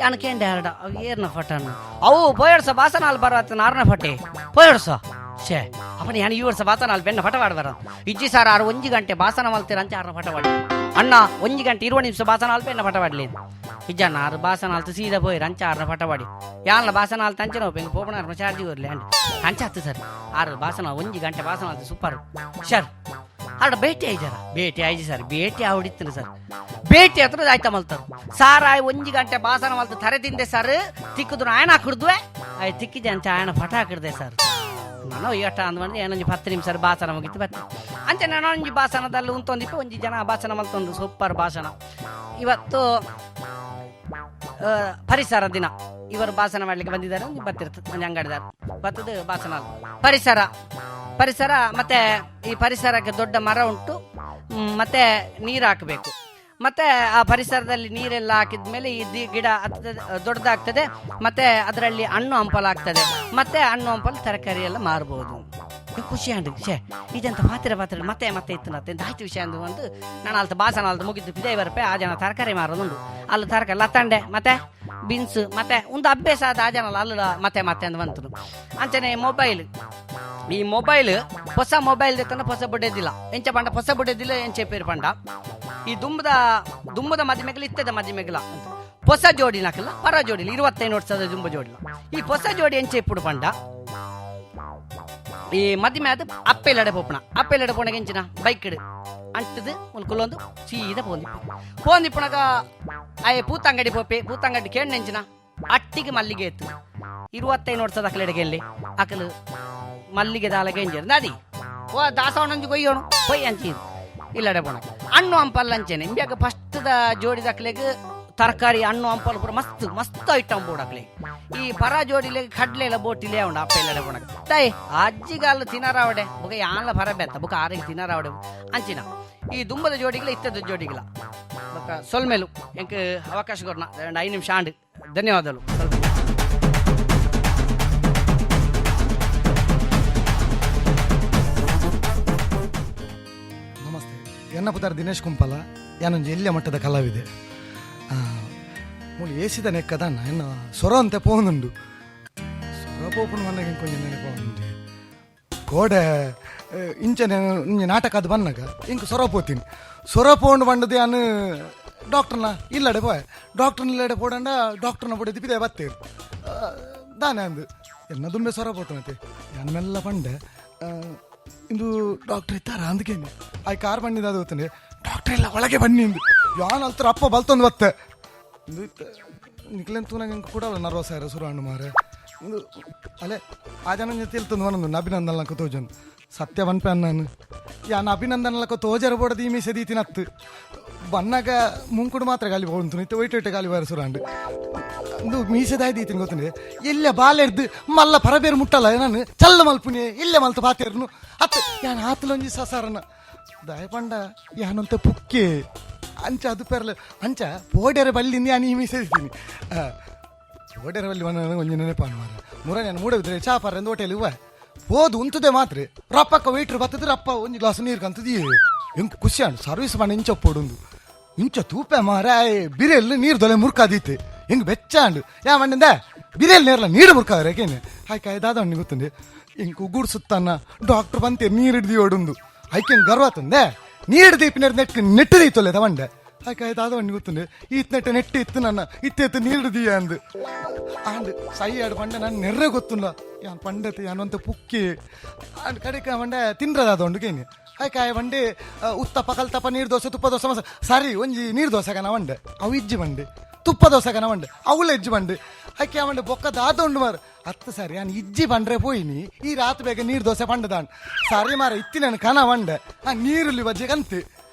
ಯಾನ್ ಕೇಂಡೆ ಹರಡ ಅವು ಏರ್ನ ಪಠಣ ಅವು ಪೋಯಡ್ಸ ಭಾಷಣ ಅಲ್ಲಿ ಬರತ್ತ ನಾರ್ನ ಫಟೆ ಪೋಯಡ್ಸ ಶೇ ಅಪ್ಪನ ಯಾನ್ ಈ ವರ್ಷ ಭಾಷಣ ಅಲ್ಲಿ ಬೆನ್ನ ಪಠ ಬರ ಇಜ್ಜಿ ಸಾರ್ ಆರು ಒಂಜಿ ಗಂಟೆ ಭಾಷಣ ಮಲ್ತೀರ ಅಂಚ ಆರ್ನ ಪಠ ಪಾಡಿ ಅಣ್ಣ ಒಂಜಿ ಗಂಟೆ 20 ನಿಮಿಷ ಭಾಷಣ ಅಲ್ಪ ಎನ್ನ ಪಠ ಪಾಡ್ಲಿ ಇಜ್ಜಣ್ಣ ಆರು ಭಾಷಣ ಅಲ್ತು ಸೀದಾ ಪೋಯಿರ್ ಅಂಚ ಆರ್ನ ಪಠ ಪಾಡಿ ಯಾನ್ಲ ಭಾಷಣ ಅಲ್ತ ಅಂಚೆ ನೋವು ಹಿಂಗೆ ಪೋಪಣ ಚಾರ್ಜ್ ಇರ್ಲಿ ಅಂಡ್ ಅಂಚ ಹತ್ತು ಸರ್ ಆರು ಭಾಷಣ ಒಂಜಿ ಗಂಟೆ ಭಾಷಣ ಅಲ್ತು ಸೂಪರ್ ಸರ್ ಆಡ ಭೇಟಿ ಆಯ್ಜಾರ ಭೇಟಿ ಆಯ್ಜಿ ಸರ್ ಭೇಟಿ ಆವಡಿತ್ತು ಸರ್ ಭೇಟಿ ಹತ್ರ ಆಯ್ತಾ ಮಲ್ತಾರ ಸಾರ್ ಆಯ್ ಒಂಜಿ ಗಂಟೆ ಭಾಷಣ ಮಲ್ತು ತರೆ ತಿಂದೆ ಸರ್ ತಿಕ್ಕಿದ್ರು ಆಯಣ ಹಾಕಿಡ್ದುವೆ ಆಯ್ ತಿಕ್ಕಿದೆ ಅಂಚ ಆಯಣ ಪಠ ಹಾಕಿಡ್ದೆ ಸರ್. ನಾನು ಏಟ ಅಂದ್ ಬಂದು ಏನೊಂಜಿ 10 ನಿಮಿಷ ಭಾಷಣ ಮುಗಿತು ಬತ್ತೆ ಅಂಚೆ ನಾನೊಂಜಿ ಭಾಷಣದಲ್ಲಿ ಉಂತೊಂದಿಪ್ಪ ಒಂಜಿ ಜನ ಭಾಷಣ ಮಲ್ತೊಂದು ಸೂಪರ್ ಭಾಷಣ. ಇವತ್ತು ಪರಿಸರ ದಿನ ಇವರು ಭಾಷಣ ಮಾಡ್ಲಿಕ್ಕೆ ಬಂದಿದ್ದಾರೆ. ಒಂದು ಬತ್ತಿರ್ತದೆ ಒಂದು ಅಂಗಡಿದಾರ ಬತ್ತದ ಭಾಷಣ ಅಲ್ಲ. ಪರಿಸರ ಪರಿಸರ ಮತ್ತೆ ಈ ಪರಿಸರಕ್ಕೆ ದೊಡ್ಡ ಮರ ಉಂಟು, ಮತ್ತೆ ನೀರು ಹಾಕಬೇಕು, ಮತ್ತೆ ಆ ಪರಿಸರದಲ್ಲಿ ನೀರೆಲ್ಲ ಹಾಕಿದ ಮೇಲೆ ಈ ಗಿಡ ದೊಡ್ಡದಾಗ್ತದೆ, ಮತ್ತೆ ಅದರಲ್ಲಿ ಹಣ್ಣು ಹಂಪಲಾಗ್ತದೆ, ಮತ್ತೆ ಹಣ್ಣು ಹಂಪಲು ತರಕಾರಿ ಎಲ್ಲ ಮಾರ್ಬೋದು. ಖುಷಿ ಅಂಡ್ ಶೇ ಇದಂತ ಪಾತ್ರೆ ಪಾತ್ರೆ ಮತ್ತೆ ಮತ್ತೆ ಇತ್ತು ನತ್ತೆ ಆಯ್ತು ವಿಷಯ ಅಂದು ಒಂದು ನಾನು ಅಲ್ತ ಭಾಷಣ ಅಲ್ತ ಮುಗಿದ್ದು ಬಿದೇ ಬರಪೆ ಆ ಜನ ತರಕಾರಿ ಮಾರೋದುಂಡು ಅಲ್ಲಿ ತರಕಾರಿ ಲತ್ತಂಡೆ ಮತ್ತೆ ಬೀನ್ಸ್ ಮತ್ತೆ ಒಂದು ಅಭ್ಯಾಸ ಆದ ಆ ಜನ ಅಲ್ಲ ಮತ್ತೆ ಮತ್ತೆ ಅಂದ್ ಬಂತು. ಅಂಚನೆ ಮೊಬೈಲ್ ಈ ಮೊಬೈಲ್ ಹೊಸ ಮೊಬೈಲ್ ತನ ಹೊಸ ಬಡ್ಡೆದಿಲ್ಲ ಎಂಚ ಪಂಡ ಹೊಸ ಬಡ್ಡೆದಿಲ್ಲ ಎಂಚ ಪೇರು ಪಂಡ ಈ ದುಂಬದ ದುಂಬದ ಮದಿಮೆಗಲ ಇತ್ತದ ಮದಿಮೆಗಲ ಅಂತ ಹೊಸ ಜೋಡಿ ನಾಕಲ್ಲ ಪರ ಜೋಡಿಲ್ಲ 25 ವರ್ಷದ ದುಂಬ ಜೋಡಿಲ್ಲ ಈ ಹೊಸ ಜೋಡಿ ಎಂಚ ಇಪ್ಪುಡು ಪಂಡ ಈ ಮದಿಮೆ ಅದು ಅಪ್ಪೆಲ್ಲಡೆ ಪೋಪಣ ಅಪ್ಪೆಲ್ಲಡೆ ಪೋಣಗ ಎಂಚಿನ ಬೈಕ್ ಇಡು ಅಂಟದು ಒಂದು ಕುಲ್ಲೊಂದು ಸೀದಾ ಪೋಂದಿಪ್ಪು ಪೋಂದಿಪ್ಪುಣಗ ಆಯೆ ಪೂತಂಗಡಿ ಪೋಪೆ ಪೂತಂಗಡಿ ಕೇಂದ್ರ ಎಂಚಿನ ಅಟ್ಟಿಗೆ ಮಲ್ಲಿಗೆ ಇತ್ತು 25 ವರ್ಷದ ಅಕಲೆಡೆಗೆ ಎಲ್ಲಿ ಅಕಲು ಮಲ್ಲಿಗೆ ದಾಲಗೆ ಎಂಜರ್ ನದಿ ಓ ದಾಸವಣ್ಣಂಜು ಕೊಯ್ಯೋಣ ಕೊಯ್ ಅಂಚಿ ಇಲ್ಲಡೆ ಪೋಣ ಹಣ್ಣು ಹಂಪಲ್ ಅಂಚೆನೆ ಇಂಬ್ಯಾಗ ಫಸ್ಟ್ದ ಜೋಡಿದ ಅಕ್ಲೆಗ್ ತರಕಾರಿ ಹಣ್ಣು ಹಂಪಲ್ ಪೂರ ಮಸ್ತ್ ಮಸ್ತ್ ಐಟಮ್ ಬೋಡಕ್ಲೆ ಈ ಪರ ಜೋಡಿಲೆ ಕಡ್ಲೆ ಎಲ್ಲ ಬೋಟಿಲೆ ಉಂಡು ಅಪ್ಪ ಇಲ್ಲಡೆ ಪೋಣಗ ತಾಯಿ ಅಜ್ಜಿಗಾಲ ತಿನ್ನರಾವಡೆ ಬುಕ ಯಾನ್ಲ ಪರ ಬೆತ್ತ ಬುಕ ಆರಿಗೆ ತಿನ್ನರಾವಡೆ ಅಂಚಿನ ಈ ದುಂಬದ ಜೋಡಿಗಳ ಇತ್ತದ ಜೋಡಿಗಳ ಬೊಕ ಸೊಲ್ಮೇಲು ಎಂಕ್ ಅವಕಾಶ ಕೊರ್ನ 5 ನಿಮಿಷ ಆಂಡ್ ಧನ್ಯವಾದಗಳು. ನಮಸ್ತೆ, ಎನ್ನ ಪುತಾರ್ ದಿನೇಶ್ ಕುಂಪಲ, ಯಾನೊಂಜಿ ಎಲ್ಲಿಯ ಮಟ್ಟದ ಕಲಾವಿದೆ. ಮೂಲು ಏಸಿದ ನೆಕ್ಕದನ್ನ ಎನ್ನ ಸೊರ ಅಂತೆ ಪೋನುಂಡು ಸೊರ ಪೋಪುನು ಮನ್ನಗೆ ಕೊಂಚ ನೆನಪುಂಡು ಕೋಡೆ ಇಂಚನೆ ಇಂಚೆ ನಾಟಕ ಅದು ಬನ್ನಗ ಇಂಕ್ ಸೊರ ಪೋತೀನಿ ಸೊರ ಪೋಂಡು ಬಂಡದು ಯಾನು ಡಾಕ್ಟರ್ನ ಇಲ್ಲಡೆ ಪೋಯೆ ಡಾಕ್ಟರ್ನ ಇಲ್ಲಡೆ ಪೋಡಂಡ ಡಾಕ್ಟರ್ನ ಪೋಡೆ ದಿಪ್ಪಿದೆ ಬತ್ತೇರು ದಾನೆ ಅಂದು ಎನ್ನ ದುಂಬೆ ಸೊರ ಪೋತನತೆ ಯಾನ್ ಮೆಲ್ಲ ಪಂಡೆ ಇಂದು ಡಾಕ್ಟರ್ ಇದ್ದಾರಾ ಅಂದಕೇನೆ ಆಯ್ ಕಾರ್ ಬಂದಿದ್ದ ಅದು ಗೊತ್ತಂಡೆ ಡಾಕ್ಟರ್ ಇಲ್ಲ ಒಳಗೆ ಬನ್ನಿ ಇಂದು ಯಾನ್ ಅಲ್ತರ ಅಪ್ಪ ಬಲ್ತೊಂದು ಬತ್ತೆ ಇಂದು ನಿಕ್ಲೆನ್ ತೂನಾಗ ಕೂಡ ನರ್ವಸ್ ಆಯ್ರ ಸುರು ಹಣ್ಣು ಮಾರೆ ಇಂದು ಅಲೆ ಆ ಜನ ತಿಳ್ತಂದು ಒಂದೊಂದು ಅಭಿನಂದನ್ ಲಕ್ಕ ತೋಜನ್ ಸತ್ಯ ವನ್ಪೆ ನಾನು ಯಾನ್ ಅಭಿನಂದನ್ ಲಕ್ಕ ತೋಜರ ಬೋಡದ ಈ ಮೀಸೆ ದೀತಿನತ್ತು ಬನ್ನಾಗ ಮುಂಕುಡು ಮಾತ್ರ ಗಾಲಿ ಹೋಗ್ತು ಇತ್ತೆ ಒಯ್ಟ್ ಒಯ್ಟ್ ಗಾಲಿ ಬಾರ ಸುರಾಂಡು ಇಂದು ಮೀಸೆದಾಯ್ ದೀತಿನ ಗೊತ್ತಂಡೆ ಎಲ್ಲ ಬಾಲೆರ್ದು ಮಲ್ಲ ಪರಬೇರು ಮುಟ್ಟಲ್ಲ ನಾನು ಚಲ್ಲ ಮಲ್ಪುನಿ ಇಲ್ಲೇ ಮಲ್ತು ಪಾತೇರ್ನು ಅತ್ತ ಯಾನ್ ಆತಲೊಂಜಿ ಸಸಾರನ ದಯಪಂಡ ಯಾನಂತ ಪುಕ್ಕೆ ಅಂಚ ಅದು ಪೆರ್ಲೆ ಅಂಚ ಪೋಡ್ಯರ ಬಲ್ಲಿಂದ ಯಾನ್ ಈ ಮೀಸೆ ದೀತೀನಿ ಪೋಡ್ಯರ ಬಲ್ಲಿ ಒಂಜಿ ನೆನಪಾನು ಮಾರ ಮುರ ನಾನು ಮೂಡಬಿದ್ರೆ ಚಾ ಪಾರ ಎಂದು ಹೋಟೆಲ್ ಇವ ಹೋದು ಉಂತದೆ ಮಾತ್ರ ರಪ್ಪಕ್ಕ ವೇಟ್ರ್ ಬರ್ತದೆ ರಪ್ಪ ಒಂಜಿ ಗ್ಲಾಸ್ ನೀರು ಕಂತದಿ ಎಂಕ್ ಖುಷಿ ಅಣ್ಣ ಸರ್ವಿಸ್ ಮಾಡಿ ಇಂಚ ಪೋಡುಂದು ಇಂಚ ತೂಪೆ ಮಾರ ಬಿರೆಲ್ ನೀರು ದೊಲೆ ಮುರ್ಕಾದೀತೆ ಹಿಂಗ್ ಬೆಚ್ಚಾಂಡು ಯಾ ಮಂಡಿಂದ ಬಿರೆಲ್ ನೇರ್ಲ ನೀರು ಮುರ್ಕಾದ್ರೆ ಏಕೇನೆ ಹಾಯ್ ಕಾಯ್ ದಾದ ಅಣ್ಣ ಗೊತ್ತುಂಡೆ ಇಂಕ್ ಉಗುಡ್ ಸುತ್ತನ್ನ ಡಾಕ್ಟರ್ ಬಂತೆ ನೀರು ಹಿಡ್ದಿ ಓಡುಂದು ಐಕೆನ್ ಗರ್ವ ತಂದೆ ನೀರು ಹಿಡ್ದು ಇಪ್ಪಿನ ನೆಟ್ ನೆಟ್ಟದೀತೊಲ್ಲೆ ತವಂಡೆ ಆಯ್ಕೆ ದಾದ ಬಂಡಿ ಗೊತ್ತುಂಡೆ ಈತ್ನೆಟ್ಟ ನೆಟ್ಟಿ ಇತ್ತು ನನ್ನ ಇತ್ತೆತ್ತು ನೀರು ದಿಯ ಅಂದು ಆಂಡ್ ಸೈ ಆಡು ಪಂಡೆ ನಾನು ನೆರ್ರೆ ಗೊತ್ತುಂಡ ಯಾನ್ ಪಂಡತೆ ಯಾನ್ ಪುಕ್ಕಿ ಆಂಡ್ ಕಡೆಕ ಪಂಡೆ ತಿನ್ರದ ಉಂಡು ಕೇನಿ ಆಯ್ಕೆ ಆಯ್ ಬಂಡೆ ಉತ್ತಪ್ಪ ಕಲ್ತಪ್ಪ ನೀರು ದೋಸೆ ತುಪ್ಪ ದೋಸೆ ಮಸ ಸರಿ ಒಂಜಿ ನೀರು ದೋಸೆ ಕನ ಬಂಡೆ ಅವು ಇಜ್ಜಿ ಬಂಡೆ ತುಪ್ಪ ದೋಸೆ ಕನ ಬಂಡೆ ಅವುಲ ಇಜ್ಜಿ ಬಂಡೆ ಆಯ್ಕೆ ಅವಂಡೆ ಬೊಕ್ಕ ದಾದ ಉಂಡು ಮಾರು ಹತ್ತು ಸರಿ ನಾನು ಇಜ್ಜಿ ಬಂಡ್ರೆ ಪೋಯಿನಿ ಈ ರಾತ್ ಬೇಗ ನೀರು ದೋಸೆ ಪಂಡದಾನ್ ಸರಿ ಮಾರ ಇತ್ತಿ ನಾನು ಕನ ಬಂಡೆ ಆ ನೀರುಳ್ಳಿ ಬಜ್ಜೆ ಕಂತೆ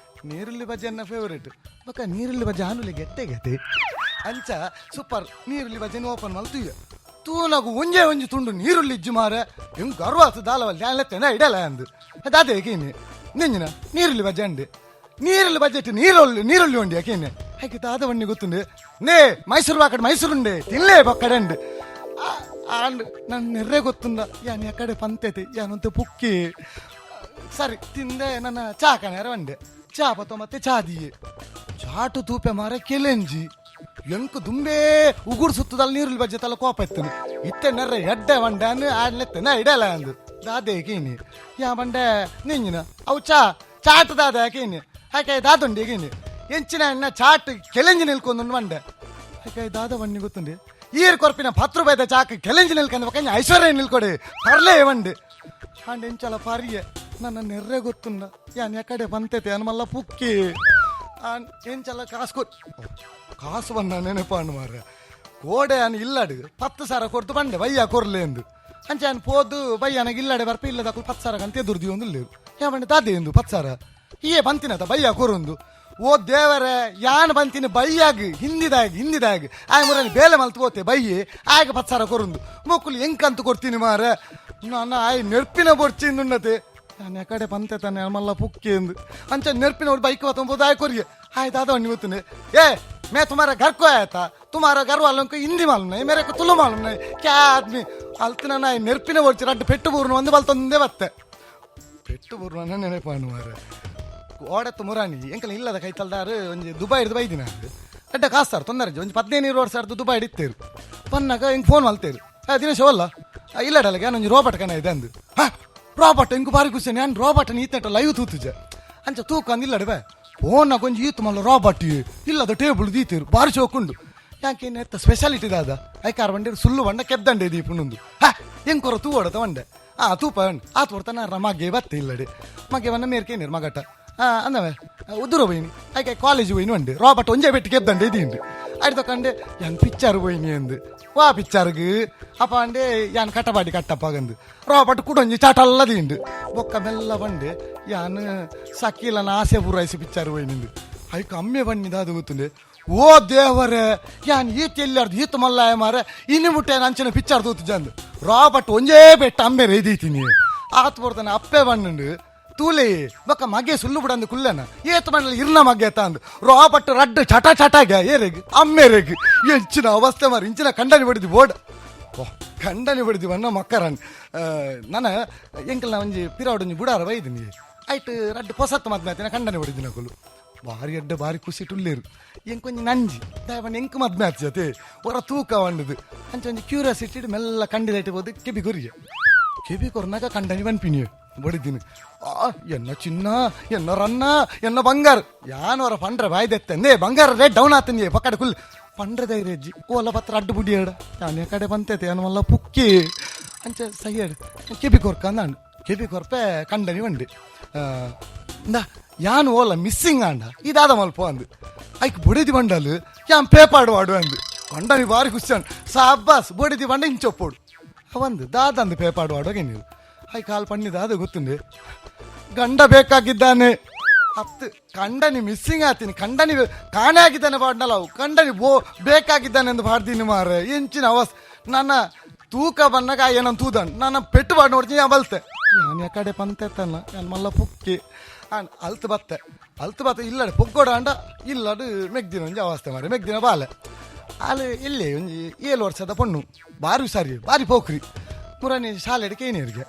ನೀರುಳ್ಳಿ ಬಜ್ಜೆ ನನ್ನ ಫೇವರೇಟ್ ಬೊಕ್ಕ ನೀರುಳ್ಳಿ ಬಜ್ಜೆ ಆನುಲಿ ಗೆಟ್ಟೆ ಗೆತೆ ಅಂಚ ಸೂಪರ್ ನೀರುಳ್ಳಿ ಬಜ್ಜೆನ ಓಪನ್ ಮಲ್ತುಯ್ಯ ತೂನಗು ಒಂಜೆ ಒಂಜಿ ತುಂಡು ನೀರುಳ್ಳಿ ಇಜ್ಜು ಮಾರ ಹೆಂಗ್ ಗರ್ವ ಆತು ದಾಲವಲ್ಲಿ ಲೆತ್ತೆನ ಇಡಲ ಅಂದು ಅದಾದೆ ಕೇನೆ ನೆಂಜಿನ ನೀರುಳ್ಳಿ ಬಜ್ಜೆ ಅಂಡೆ ನೀರುಳ್ಳಿ ಬಜ್ಜೆ ನೀರುಳ್ಳಿ ನೀರುಳ್ಳಿ ಉಂಡಿ ಯಾಕೇನೆ ಹಾಗೆ ದಾದ ಬಣ್ಣಿ ಗೊತ್ತುಂಡೆ ನೇ ಮೈಸೂರು ಬಾಕಡೆ ಮೈಸೂರುಂಡೆ ತಿನ್ಲೇ ಬೊಕ್ಕಡೆ ಅಂಡು ಆಂಡ್ ನನ್ನ ನೆರ್ರೆ ಗೊತ್ತುಂಡ ಯಾನ್ ಯಕಡೆ ಪಂತೈತೆ ಯಾನಂತ ಪುಕ್ಕಿ ಸರಿ ತಿಂದೆ ನನ್ನ ಚಾ ಕಣಾರ ಬಂಡೆ ಚಾ ಪತ್ತೋ ಮತ್ತೆ ಚಾ ದಿಯೆ ಚಾಟು ತೂಪೆ ಮಾರ ಕೆಲೆಂಜಿ ಎಂಕು ದುಂಬೇ ಉಗುರು ಸುತ್ತದಲ್ಲಿ ನೀರುಳ್ಳಿ ಬಜ್ಜೆ ತಲೆ ಕೋಪ ಇತ್ತನು ಇತ್ತೆ ನೆರ್ರೆ ಎಡ್ಡೆ ಬಂಡೆ ಅನ್ನು ಆಡ್ಲೆತ್ತೆ ನಾ ಇಡಲ ಅಂದು ದಾದೆ ಕೀನಿ ಯಾ ಬಂಡೆ ನಿಂಜಿನ ಅವು ಚಾ ಚಾಟು ದಾದ ಕೀನಿ ಹಾಗೆ ದಾದುಂಡಿ ಕೀನಿ ಎಂಚಿನ ಎಣ್ಣ ಚಾಟ್ ಕೆಲೆಂಜಿ ನಿಲ್ಕೊಂದು ಬಂಡೆ ಹಾಗೆ ದಾದ ಬಣ್ಣಿ ಗೊತ್ತುಂಡಿ ಈರ್ ಕೊರ್ಪಿನ ಪತ್ತು ರೂಪಾಯಿದ ಚಾಕ್ ಕೆಲೆಂಜಿ ನಿಲ್ಕಂದ ಪಕ್ಕ ಐಶ್ವರ್ಯ ನಿಲ್ಕೊಡಿ ಪರ್ಲೇ ಬಂಡೆ ಅಂಡ್ ಎಂಚಲ ಪಾರಿಯೆ ನನ್ನ ನೆರ್ರೆ ಗೊತ್ತುಂಡ ಯಾನ್ ಯಕಡೆ ಬಂತೈತೆ ಅನ್ಮಲ್ಲ ಪುಕ್ಕಿ ಆನ್ ಎಂಚಲ ಕಾಸು ಕೊಟ್ ಕಾಸು ಬಂದ ನೆನಪಾಂಡು ಮಾರ್ರೆ ಕೋಡೆ ಅನ್ ಇಲ್ಲಡು 10,000 ಕೊಡ್ತು ಬಂಡೆ ಬಯ್ಯ ಕೊರ್ಲೆ ಎಂದು ಅಂಚೆ ಅನ್ ಪೋದು ಬಯ್ಯನಗೆ ಇಲ್ಲಡೆ ಬರ್ಪ ಇಲ್ಲದ 10,000 ಅಂತ ಎದುರ್ದಿ ಒಂದು ಇಲ್ಲೇರು ಯಾ ಬಂಡೆ ತಾದೆ ಎಂದು 10,000 ಈಯೇ ಬಂತಿನತ ಬಯ್ಯ ಕೊರೊಂದು ಓ ದೇವರೇ ಯಾನ್ ಬಂತೀನಿ ಬೈಯಾಗ ಹಿಂದಿದಾಗ ಹಿಂದಿದಾಗ ಆಯ್ ಮುರನಿ ಬೇಲೆ ಮಲ್ತು ಹೋತೆ ಬಯ್ಯಿ ಆಗ 10,000 ಕೊರೊಂದು ಮೊಕ್ಕುಲು ಎಂಕಂತ ಕೊಡ್ತೀನಿ ಮಾರೆ ನಾನು ಆಯ್ ನೆರ್ಪಿನ ಬೊರ್ಚಿಂದುಂಡತೆ ನಾನು ಎಕಡೆ ಪಂತೆ ತಾನೆ ಮಲ್ಲ ಪುಕ್ಕಿ ಎಂದು ಅಂಚೆ ನೆರ್ಪಿನ ಬೈಕ್ ತೊಂಬೋದು ಆಯ್ ಕೊರಿಗೆ ಆಯ್ತು ದಾದ ನೀವು ಏ मैं तुम्हारा घर को आया था, तुम्हारा घर वालों को हिंदी मालूम नहीं, मेरे को तुलु मालूम नहीं, क्या आदमी ಅಲ್ತಿನ ನಾ ನೆರ್ಪಿನ ಒಡ್ಚಿ ರಡ್ಡು ಪೆಟ್ಟು ಬೂರ್ನು ಒಂದು ಬಲ್ತೊಂದೇ ಬತ್ತೆ ಪೆಟ್ಟು ಬೂರ್ನ ನೆನಪಾಣು ಮಾರ ಓಡತ್ತು ಮುರಾಣಿ ಎಂಕಲ ಇಲ್ಲದ ಕೈ ತಲ್ದಾರು ಒಂಜಿ ದುಬೈ ಹಿಡ್ದು ಬೈದಿನ ಅಡ್ಡ ಕಾಸ್ತಾರ ತೊಂದರೆ ಒಂಜಿ 15 ವರ್ಷ ದುಬೈ ಹಿಡಿತೇರು ಪನ್ನಾಗ ಹಿಂಗೆ ಫೋನ್ ಮಲ್ತೇರು ದಿನೇಶ್ ಅಲ್ಲ ಇಲ್ಲ ಡಲಗೆ ಒಂಜಿ ರೋಬಟ್ ಕಣ ಇದೆ ಅಂದು ಹಾ ರೋಬಟ್ ಎಂಕು ಬಾರಿ ಖುಷಿ ನಾನು ರೋಬಟ್ ಈತಟ ಲೈವ್ ತೂತುಜೆ ಅಂಚ ತೂಕ ಅಂದಿಲ್ಲಡೆ ಬೇ ಫೋನ್ನಾಗ ಒಂಜಿ ಈತು ಮಲ್ಲ ರೋಬಟ್ ಇಲ್ಲದ ಟೇಬಲ್ ದೀತೇರು ಬಾರಿ ಶೋಕುಂಡು ಯಾಕೆ ಎತ್ತ ಸ್ಪೆಷಾಲಿಟಿ ದಾದ ಐಕಾರ ಬಂಡೆ ಸುಳ್ಳು ಬಂಡ ಕೆದ್ದಂಡೆ ದೀಪುಂಡು ಹಾ ಎಂಕೊರ ತೂ ಹೊಡತ ಬಂಡೆ ಆ ತೂಪ ಆತು ಹೊಡ್ತಾನ ಮಗ್ಗೆ ಬತ್ತೆ ಇಲ್ಲಡೆ ಮಗೆ ಬನ್ನ ಮೇರ್ಕೇನಿರು ಮಗಟ ಅಂದವೆ ಉದುರ ಹೋಯಿನಿ ಐಕೆ ಕಾಲೇಜ್ ಹೋಯಿನಿ ಒಂಡೆ ರಾಬಟ್ ಒಂಜೆ ಬೆಟ್ಟಿ ಕೆದ್ದಂಡೆ ಇದೀಂಡು ಅಡಿ ತಕೊಂಡೆ ಯಾನ್ ಪಿಕ್ಚರ್ ಹೋಯಿನಿ ಅಂದು ವಾ ಪಿಕ್ಚರ್ಗ್ ಅಪ್ಪ ಅಂಡೆ ಯಾನ್ ಕಟ್ಟಪಾಡಿ ಕಟ್ಟಪ್ಪಾಗಂದು ರಾಬಟ್ ಕುಡೊಂಜಿ ಚಾಟಲ್ಲ ದಿಂಡು ಬೊಕ್ಕ ಮೆಲ್ಲ ಬಂಡೆ ಯಾನ್ ಸಕೀಲನ ಆಸೆ ಪೂರೈಸಿ ಪಿಕ್ಚರ್ ಹೋಯಿನಿಂದು ಐಕ ಅಮ್ಮೆ ಬಣ್ಣಿದ ಅದು ಗೊತ್ತುಂಡೆ ಓ ದೇವರೇ ಯಾನ್ ಈತ ಎಲ್ಲಾರ್ದು ಈತ ಮಲ್ಲಾಯ ಮಾರ ಇನ್ನು ಮುಟ್ಟೆ ಅಂಚಿನ ಪಿಕ್ಚರ್ ತೂತು ಜಂದು ರಾಬಟ್ ಒಂಜೇ ಬೆಟ್ಟ ಅಮ್ಮೆ ರೇದೀತೀನಿ ಆತ್ ಬರ್ತಾನೆ ಅಪ್ಪೆ ಬಣ್ಣುಂಡು ತೂಲೆ ಬೊಕ್ಕ ಮಗೆ ಸುಳ್ಳು ಬಿಡಂದು ಕುಲ್ಲನ ಏತ್ ಮಣ್ಣಲ್ಲಿ ಇರ್ನ ಮಗೆ ತಂದು ರಾಬಟ್ ರಡ್ಡು ಚಟ ಚಟಾಗ ಏರೆಗ್ ಅಮ್ಮೇರೆಗ್ ಎಂಚಿನ ಅವಸ್ಥೆ ಮಾರ ಇಂಚಿನ ಕಂಡನಿ ಬಡಿದು ಬೋರ್ಡ್ ಓ ಕಂಡನಿ ಬಡಿದು ಬಣ್ಣ ಮಕ್ಕರನ್ ನನ್ನ ಎಂಕಲ್ನ ಒಂಜಿ ಪಿರಾಡ್ ಒಂಜಿ ಬುಡಾರ ಬೈದಿನಿ ಆಯ್ತು ರಡ್ಡು ಪೊಸತ್ತು ಮದ್ಮೆ ಕಂಡನಿ ಬಡಿದಿನ ಕುಲು ಬಾರಿ ಅಡ್ಡ ಬಾರಿ ಖುಷಿ ಟುಲ್ಲೇರು ಎಂಕೊಂಜಿ ನಂಜಿ ದಯವಣ್ಣ ಎಂಕು ಮದ್ಮೆ ಆಚೆ ಹೊರ ತೂಕ వండుದು ಅಂಚ ಒಂಜಿ ಕ್ಯೂರಿಯಾಸಿಟಿ ಮೆಲ್ಲ ಕಂಡಿದೈಟ್ ಬೋದು ಕೆಬಿ ಕೊರಿಗೆ ಕೆಬಿ ಕೊರ್ನಾಗ ಕಂಡನಿ ಬನ್ಪಿನಿ ಬಡಿದ್ದೀನಿ ಆ ಎನ್ನ ಚಿನ್ನ ಎನ್ನ ರನ್ನ ಎನ್ನ ಬಂಗಾರ ಯಾನವರ ಪಂಡ್ರೆ ಬಾಯ್ದೆತ್ತೆ ಬಂಗಾರ ರೇಟ್ ಡೌನ್ ಆತಂದಿ ಪಕ್ಕಡೆ ಕುಲ್ ಪಂಡ್ರೆ ಧೈರ್ಯ ಓಲ ಪತ್ರ ಅಡ್ಡು ಬುಡಿಯಾಡ ಯಾನೆ ಕಡೆ ಬಂತೈತೆ ಯಾನವಲ್ಲ ಪುಕ್ಕಿ ಅಂಚ ಸಯ್ಯಾಡು ಕೆಬಿ ಕೊರ್ಕ ಅಂದಾಂಡು ಕೆಬಿ ಕೊರ್ಪೆ ಕಂಡನಿ ಬಂಡಿ ಇಂದ ಯಾನ್ ಓಲ ಮಿಸ್ಸಿಂಗ್ ಆಂಡ ಇದಾದ ಮಲ್ಪ ಅಂದು ಐಕ್ ಬೊಡಿದಿ ಬಂಡಲು ಯಾನ್ ಪೇಪಾಡು ವಾಡು ಅಂದು ಕಂಡನಿ ಬಾರಿ ಖುಷಿ ಅಂಡ್ ಸಾಬ್ಬಾಸ್ ಬೊಡಿದಿ ಬಂಡ ಇಂಚೊಪ್ಪೋಡು ಅವಂದು ದಾದಂದು ಪೇಪಾಡು ವಾಡೋಗೆ ನೀವು I call ಪಣ್ಣಿ ದಾದ ಗೊತ್ತುಂಡೆ ಗಂಡ ಬೇಕಾಗಿದ್ದಾನೆ ಹತ್ತು ಕಂಡನಿ ಮಿಸ್ಸಿಂಗ್ ಆತೀನಿ ಕಂಡನಿ ಕಾಣೆ ಆಗಿದ್ದಾನೆ ಪಾಡ್ನಲ್ಲ ಅವು ಕಂಡನಿ ಬೋ ಬೇಕಾಗಿದ್ದಾನೆ ಎಂದು ಪಾಡ್ತೀನಿ ಮಾರೆ ಎಂಚಿನ ಅವಸ್ ನನ್ನ ತೂಕ ಬನ್ನಾಗ ಏನಂತ ತೂದನ್ ನನ್ನ ಪೆಟ್ಟು ಪಾಡ್ ನೋಡ್ತೀನಿ ಯಾ ಬಲ್ತೆ ನಾನು ಯಕಡೆ ಪಂತೆತ್ತಲ್ಲ ನಾನು ಮಲ್ಲ ಪುಕ್ಕಿ ಆಂಡ್ ಅಲ್ತು ಬತ್ತೆ ಅಲ್ತು ಬತ್ತೆ ಇಲ್ಲಡೆ ಪೊಗ್ಗೋಡ ಅಂಡ ಇಲ್ಲಡು ಮೆಗ್ದಿನ ಒಂಜಿ ಅವಸ್ಥೆ ಮಾರೆ ಮೆಗ್ದಿನ ಬಾಲೆ ಅಲ್ಲಿ ಇಲ್ಲಿ ಒಂಜಿ 7 ವರ್ಷದ ಪೊಣ್ಣು ಬಾರಿ ಸಾರಿ ಬಾರಿ ಪೋಖ್ರಿ ಪುರಾಣಿ ಶಾಲೆಡ್ ಕೇನಿಯರಿಗೆ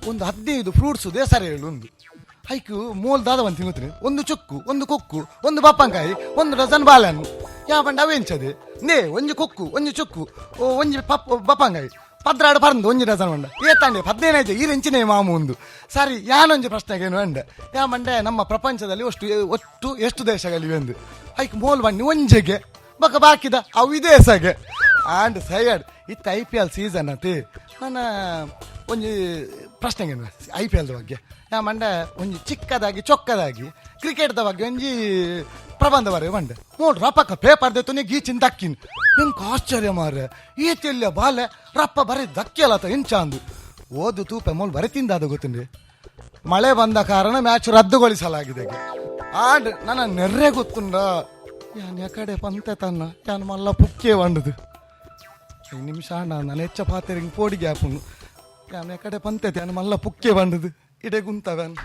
ಒಂದು 15 ಫ್ರೂಟ್ಸು ದೇಸಾರಿ ಹೇಳು ಒಂದು ಐಕು ಮೋಲ್ ದಾದ ಒಂದು ತಿನ್ನುತ್ತೀನಿ ಒಂದು ಚುಕ್ಕು ಒಂದು ಕೊಕ್ಕು ಒಂದು ಬಪ್ಪಂಕಾಯಿ 1 ಡಜನ್ ಬಾಳೆಹಣ್ಣು ಯಾ ಬಂಡ ಅವೆಂಚದೆ ನೇ ಒಂಜಿ ಕೊಕ್ಕು ಒಂಜಿ ಚುಕ್ಕು ಒಂಜಿ ಪಪ್ಪ ಬಪ್ಪಂಕಾಯಿ ಪದ್ರಾಡು ಪರಂದು ಒಂಜಿ ಡಜನ್ ಉಂಡ ಏತಾಂಡೆ 15 ಈ ಇಂಚಿನೇ ಮಾಮು ಉಂದು. ಸರಿ, ಯಾನೊಂಜಿ ಪ್ರಶ್ನೆಗೆ ಏನು ಅಂಡೆ ಯಾ ಮಂಡೆ, ನಮ್ಮ ಪ್ರಪಂಚದಲ್ಲಿ ಅಷ್ಟು ಒಟ್ಟು ಎಷ್ಟು ದೇಶಗಳಿವೆ ಎಂದು. ಐಕ್ ಮೋಲ್ ಬಣ್ಣಿ ಒಂಜೆಗೆ ಬೊಕ ಬಾಕಿದ ಅವು ವಿದೇಶಗೆ ಆಂಡ್ ಸೈಡ್ ಇತ್ತ ಐಪಿಎಲ್ ಸೀಸನ್ ಅತಿ. ನನ್ನ ಒಂಜಿ ಪ್ರಶ್ನೆಗೆ ಐಪಿಎಲ್ದ ಬಗ್ಗೆ ಯಾ ಮಂಡೆ, ಒಂಜಿ ಚಿಕ್ಕದಾಗಿ ಚೊಕ್ಕದಾಗಿ ಕ್ರಿಕೆಟ್ದ ಬಗ್ಗೆ ಒಂಜಿ ಪ್ರಬಂಧ ಬರೆಯ ಮಂಡೆ. ನೋಡು, ರಪಕ್ಕ ಪೇಪರ್ ದೆತ್ತುನಿ ಗೀಚಿನ ದಕ್ಕಿನ್. ಎಂಕ್ ಆಶ್ಚರ್ಯ ಮಾರ್ರೆ, ಈ ತೆಲ್ಯ ಬಾಲೆ ರಪ್ಪ ಬರೀ ದಕ್ಕಿಯಲತ ಇಂಚಾಂದು. ಓದು ತೂಪೆ, ಮೋಲ್ ಬರೀ ತಿಂದಾದ ಗೊತ್ತುಂಡಿ, ಮಳೆ ಬಂದ ಕಾರಣ ಮ್ಯಾಚ್ ರದ್ದುಗೊಳಿಸಲಾಗಿದೆ. ಆಂಡ್ ನನ್ನ ನೆರ್ರೆ ಗೊತ್ತುಂಡ, ಯಾನ್ ಯಕಡೆ ಪಂತೆ ತನ್ನ ಯಾನ್ ಮಲ್ಲ ಪುಕ್ಕೆ వండుದು. ಈ ನಿಮಿಷ ನಾನು ಹೆಚ್ಚ ಪಾತೆರಿಂಗ್ ಪೋಡಿಗೆ ಆಪುಂಡು. ಯಾನ್ ಯಕಡೆ ಪಂತೆ ಯಾನ್ ಮಲ್ಲ ಪುಕ್ಕೆ ಬಂಡುದು ಇಡೆ ಗುಂತವನ್.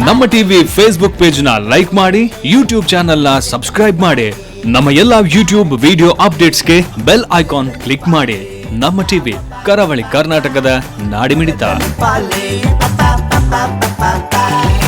ನಮ್ಮ ಟಿವಿ ಫೇಸ್ಬುಕ್ ಪೇಜ್ ನ ಲೈಕ್ ಮಾಡಿ, ಯೂಟ್ಯೂಬ್ ಚಾನೆಲ್ ನ ಸಬ್ಸ್ಕ್ರೈಬ್ ಮಾಡಿ. ನಮ್ಮ ಎಲ್ಲಾ ಯೂಟ್ಯೂಬ್ ವಿಡಿಯೋ ಅಪ್ಡೇಟ್ಸ್ಗೆ ಬೆಲ್ ಐಕಾನ್ ಕ್ಲಿಕ್ ಮಾಡಿ. ನಮ್ಮ ಟಿವಿ, ಕರಾವಳಿ ಕರ್ನಾಟಕದ ನಾಡಿಮಿಡಿತ. Pa pa pa pa pa pa.